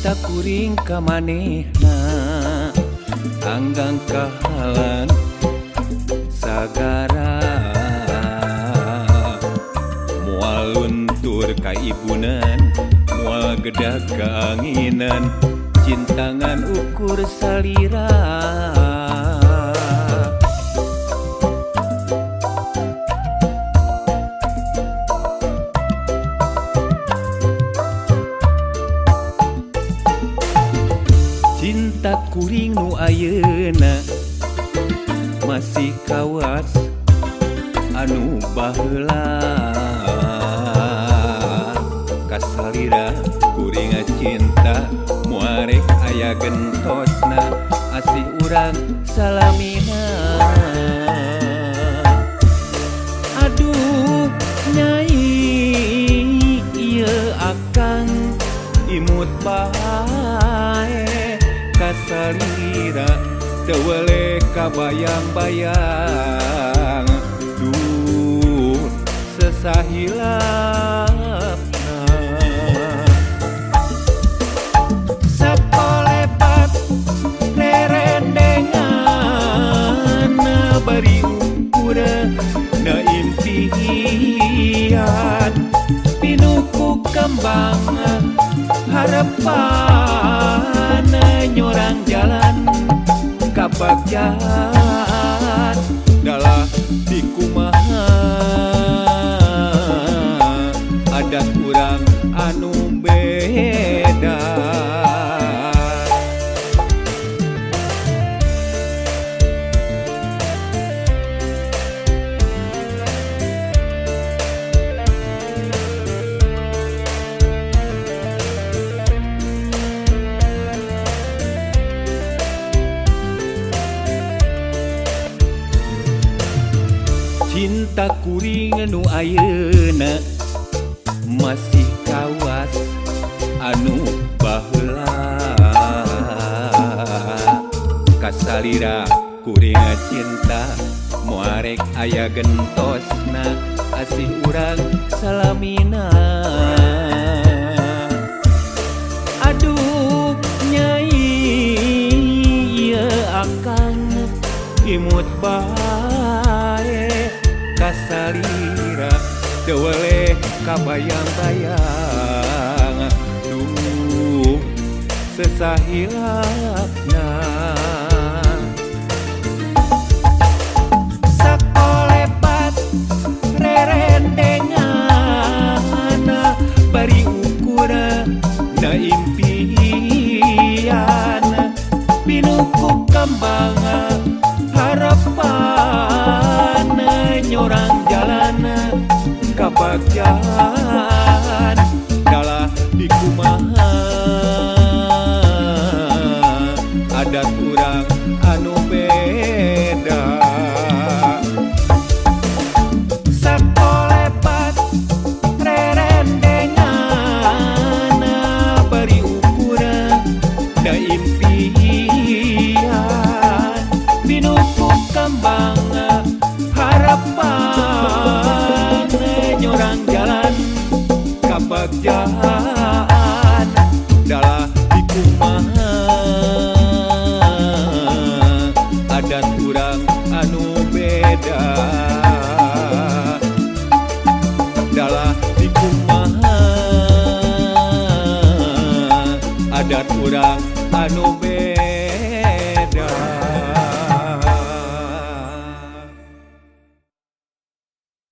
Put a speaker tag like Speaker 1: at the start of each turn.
Speaker 1: Cinta kuring ka manehna anggang kahalang sagara moal luntur ka ibunan moal gedag kaanginan cintangan ukur salira. Cinta kuring nu ayeuna masih kawas anu baheula kasalira kuring cinta muarek aya gentosna asih urang salamina. Aduh nyai ieu akang imut bae kasalira teu weleh kabayang-bayang duh sesahilapna. Sakolepat rerendengan bari ukurna impian pinuku kembang harapan nyorang jalan kabagjaan dalah dikumaha adat urang anu beda. Cinta kuring nu ayeuna masih kawas anu baheula kasalira kuring cinta moarek aya gentosna asih urang salamina. Aduh nyai ieu akang imut bae kasalira teu weleh kabayang-bayang duh sesahilapna. Sakolepat rerendengan bari ukurna impian pinuku kembang harapan nyorang jalan kabagjaan dalah dikumaha adat urang anu beda. Sakolepat rerendengan bari ukurna impian pinuku kembang harapan nyorang jalan kabagjaan dalah dikumaha adat urang anu beda dalah dikumaha adat urang anu beda.